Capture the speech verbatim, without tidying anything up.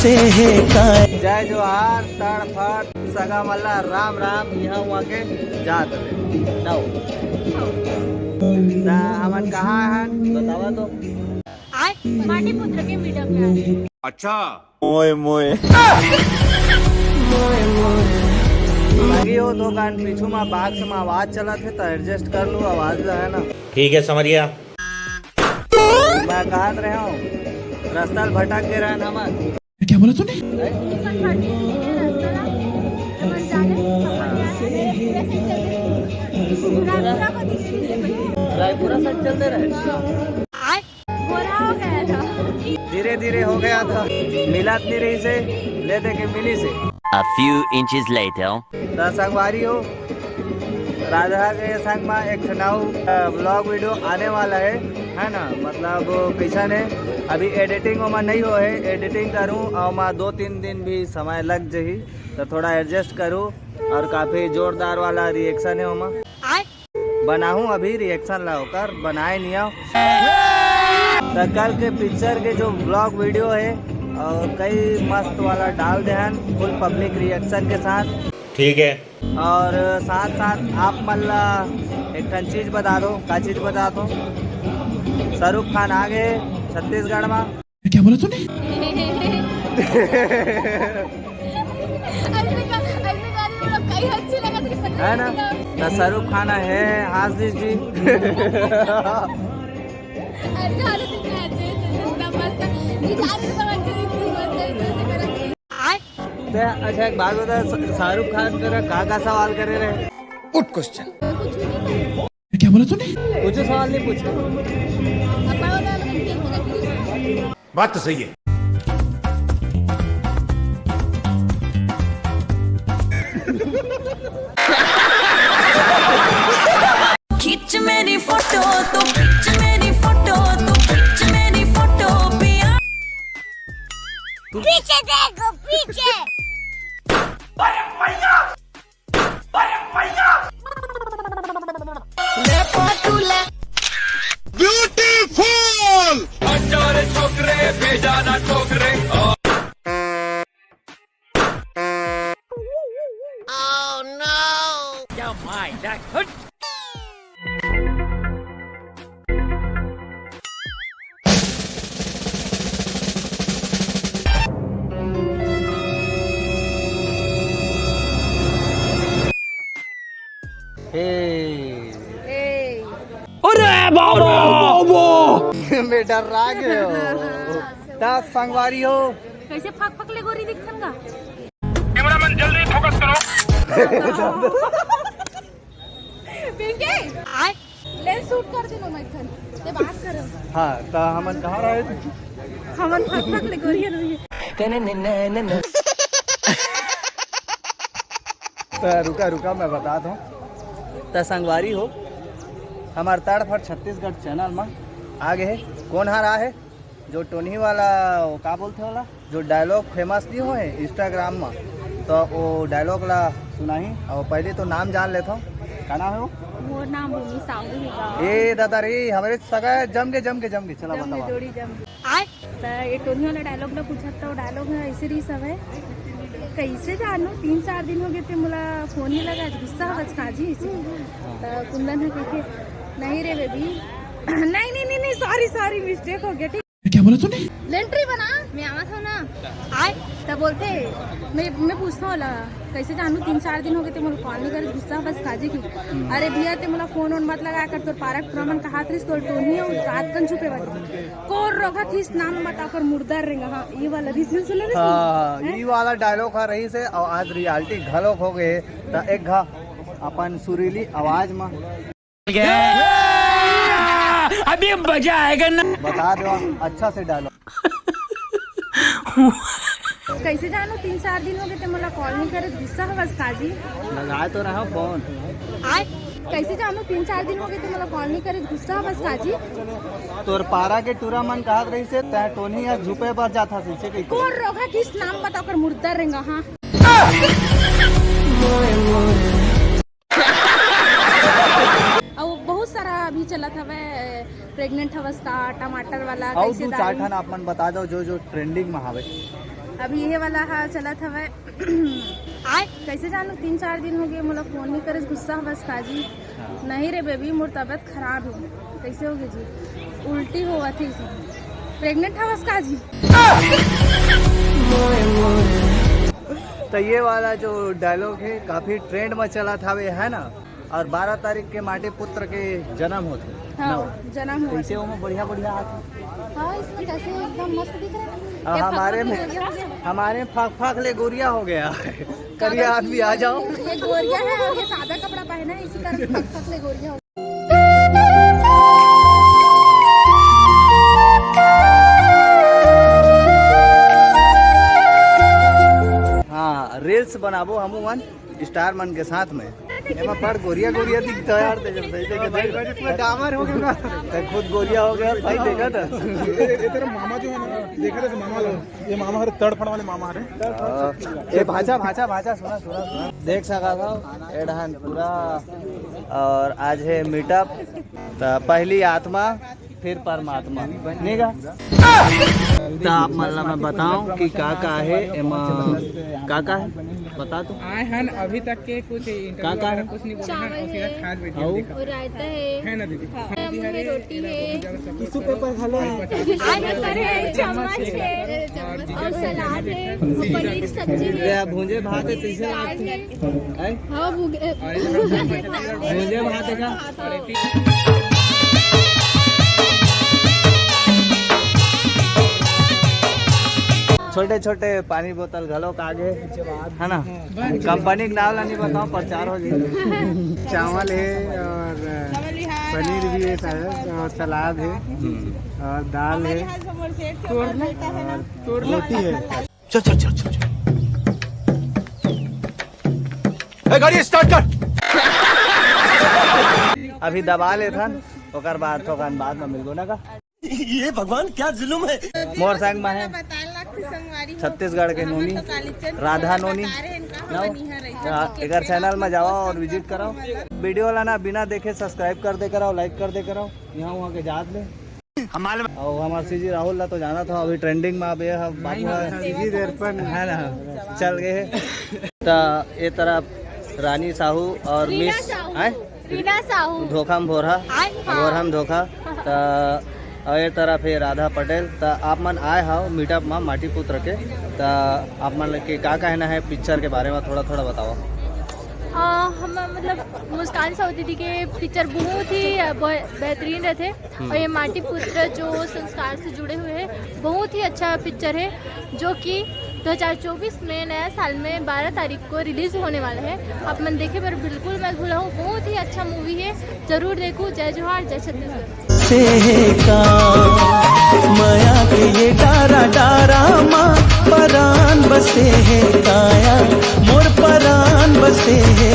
जय जोहार, तड़फट, सगा मल्ला, राम राम। इहाँ उहाँ के जात हवे। नौ। त हमन कहाँ हन? बतावा तो। आय, पाटलिपुत्र के मीडम में आय। अच्छा। मोए, मोए। लगी हो दो कान पीछू मा बाक्स मा आवाज चलत हे, त एडजस्ट कर लू आवाज ला, है ना? ठीक है, समझ गया। मैं कहत रहे हूँ, रस्ता ल भटक के रहन हमन। क्या बोला तूने? रायपुरा से चलते रहे। गोरा हो गया था। धीरे धीरे हो गया था, मिलत नहीं रही से, ले दे के मिली से। A few inches later. त संगवारी हो, राधा के संग में एक ठन अउ, अ, vlog video आने वाला है, है ना? मतलब कैसन है, अभी editing ओमा नहीं हो है, editing करूँ और ओमा दो तीन दिन भी समय लग जही, तो थोड़ा adjust करूँ। और काफी जोरदार वाला reaction है ओमा। बनाहूँ अभी reaction ला ओकर, बनाए नहीं आओ। त कल के picture के जो vlog video है और कई मस्त वाला डाल दे हन full public reaction के साथ। ठीक है। और साथ साथ आप मन ला एक ठन चीज बता दो। का चीज बता दो? शाहरुख खान आ गए छत्तीसगढ़ में। क्या बोला तूने? ऐसे का, ऐसे गाने में लोग कई अच्छे लगत रहे, है ना? तो शाहरुख खान है, आशीष जी। अच्छा, अरे तुमने ऐसे, ऐसे, इतना मस्त, ये गाने तो अच्छे, इतनी मस्त, ऐसे, ऐसे करत रहे। ते, अच्छा, एक बात बता, श-, शाहरुख खान करा का का सवाल करे रहे? Good question. कुछ भी नहीं। क्या बोला तूने? कुछ सवाल नहीं पूछे। बात तो सही है। खींच मेरी फोटो तो, खींच मेरी फोटो तो, खींच मेरी फोटो पिया। पीछे देखो, पीछे। Beautiful. ए। ए। अरे बाबा, बाबा। मैं डर्रा गयो। त संगवारी हो। कैसे फक फक ले गोरी दिखथन का? Cameraman जल्दी focus करो। पिंकी, आय। Lens shoot कर देना मैं खन। ते बात करो। हाँ, त हमन कहाँ रहे थे? हमन फक फक ले गोरी रही। त रुका, रुका, मैं बताता हूँ। त संगवारी हो, हमार तड़फट छत्तीसगढ़ channel में आ गए हे। कोन हर आहे? जो टोनही वाला, वो का बोलथे वाला, जो dialogue famous नहीं होए Instagram में, तो वो dialogue ला सुनाही। और पहले तो नाम जान लेथव, का नाम है वो? मोर नाम भूमि साहू हे गा। ए दादा रे, हमरे सगा जम के, जम के, जम के, चला जम के, बतावा। जोड़ी जम के। आय। त ये टोनी वाला dialogue ला पूछत, तो dialogue है ऐसे रही सब है। कैसे जानू, तीन चार दिन हो गए थे, मोला फोन नहीं लगा, आज गुस्सा हो बचका जी। त कुंदन है कह के, नहीं रे बेबी, नहीं, नहीं, नहीं, नहीं, sorry, sorry, mistake हो गया, ठीक। क्या बोला तूने? लेंट्री बना, मैं आवा था ना। आय, त बोलते, मैं, मैं पूछता हूँ ला, कैसे जानू, तीन चार दिन हो गए थे, मोला call नहीं करे, गुस्सा बस काजी की। अरे भैया, ते मोला फोन वोन मत लगा कर, तोर पारा टूरा मन कहात रहिस, तोर टोनी अउ रात कन छुपे बर। कोन रोगहा थीस नाम बता कर मुर्दा रेंगा। हाँ, ये वाला भी सुन, सुन, सुन। हाँ, हैं? ये वाला dialogue हा रहिस हे, और आज reality घलोक हो गए, त एक घा अपन सुरीली आवाज में। अभी मजा आएगा ना। बता दो अच्छा से dialogue। कैसे जानू, तीन चार दिन हो गए ते मोला call नहीं करे, गुस्सा हवस काजी। लगाए तो रहा फोन। आय, कैसे जानू, तीन चार दिन हो गए ते मोला call नहीं करे, गुस्सा हवस काजी। तोर पारा के टूरा मन कहत रहिस हे, तै टोनी या झुपे बर जात हस, इसे कही। कोन रोगहा थीस नाम बता कर मुर्दा रेंगा, हाँ। अउ बहुत सारा अभी चलत हवे, pregnant अवस्था, टमाटर वाला, अउ कैसे दू चार दारू। ठन आप मन बता दो जो, जो trending में हवे। अभी ये वाला हा चलत हवय। आय, कैसे जानू, तीन चार दिन हो गए, मोला फोन नहीं करे, गुस्सा हवस का जी? नहीं रे बेबी, मोर तबीयत खराब है। कैसे हो गई जी? उल्टी होवत है जी। प्रेग्नेंट हवस का जी? तो ये वाला जो डायलॉग है, काफी ट्रेंड में चला था, है ना? और बारह तारीख के माटी पुत्र के जन्म होते। हाँ, ना? जन्म होते। कैसे हो, बढ़िया बढ़िया हाथ। हाँ, इसमें कैसे हो, एकदम मस्त दिख रहे हैं। हाँ, ये हमारे फकफक में, गोरिया हो गया। हमारे फाक फाक ले गोरिया हो गया। करिया आदमी आ जाओ। ये गोरिया है और ये सादा कपड़ा पहना है, इसी कारण फाक फाक ले गोरिया हो गया। हाँ, रील्स बनाबो हम वन स्टार मन के साथ में। एमा पर गोरिया गोरिया दिखता है यार, देख, देख, देख, देख। पूरा डामर हो गया। ते खुद गोरिया हो गया भाई, देखा था। ये, ये तेरा मामा जो है ना, देखा था मामा लोग, ये मामा हरे तड़फड़ वाले मामा हरे। हाँ। ए भाचा, भाचा, भाचा, सुना, सुना, सुना। देख सका था, एडहन पूरा, और आज है मीटअप, तो पहली आत्मा, फिर परमात्मा, नहीं गा? तो आप मन ला मैं बताऊं कि का का है एमा, का का है, बता तो। आए हन अभी तक के कुछ इंटरव्यू का का वगैरह है? कुछ नहीं बोले हन, चावल और सीधा है। खाए बैठे अउ? हैं, देखा। और रायता है। है ना दीदी? हाँ, मुंह में रोटी है। टिश्यू पेपर घलो है। आलू करे है, चम्मच है, और सलाद है, पनीर सब्जी है, ये भूंजे भात है, तीसरे दाल है। हैं? हाँ, भूंजे, भूंजे भात है का? छोटे छोटे पानी बोतल घलो का आगे, है ना? कंपनी के नाम ला नहीं बताओ, प्रचार हो जाए। चावल है और पनीर भी है शायद, और सलाद है, हम्म। और दाल है, और रोटी है। चल, चल, चल, चल, चल। ए, गाड़ी स्टार्ट कर। अभी दबा लेथन, ओकर बाद थोकन बाद में मिलबो ना का। ये भगवान, क्या जुल्म है। मोर संग में है छत्तीसगढ़ के नोनी, राधा नोनी। हाँ, एकर चैनल में जावा और विजिट कराओ। वीडियो ला ना बिना देखे सब्सक्राइब कर दे कराओ, लाइक कर दे कराओ। यहाँ वहाँ के जात ले। और हमार सीजी राहुल ला तो जाना था, अभी ट्रेंडिंग में अभी हम बात हुआ है। सीजी दर्पण है ना, चल गए। तो ये तरफ रानी साहू और रीना मिस साहू। हैं? रीना साहू। धोखा में भोरहा, आय, हाँ। भोरहा में धोखा। तो और ये तरफ है राधा पटेल। तो आप मन आए हो मीटअप में माटी पुत्र के, तो आप मन के का कहना है पिक्चर के बारे में, थोड़ा थोड़ा बताओ। हाँ, हम मतलब मुस्कान साहू दीदी के पिक्चर बहुत ही, अ, ब-, बेहतरीन रहते। हम्म। और ये माटी पुत्र जो संस्कार से जुड़े हुए हैं, बहुत ही अच्छा पिक्चर है, जो कि दो हज़ार चउबीस में नया साल में बारह तारीख को रिलीज होने वाला है। आप मन देखे बर बिल्कुल मत भूलहू, बहुत ही अच्छा मूवी है, जरूर देखू। जय जोहार, जय छत्तीसगढ़। से हे का मया के ये डारा डारा मा परान बसे हे काया मोर परान बसे हे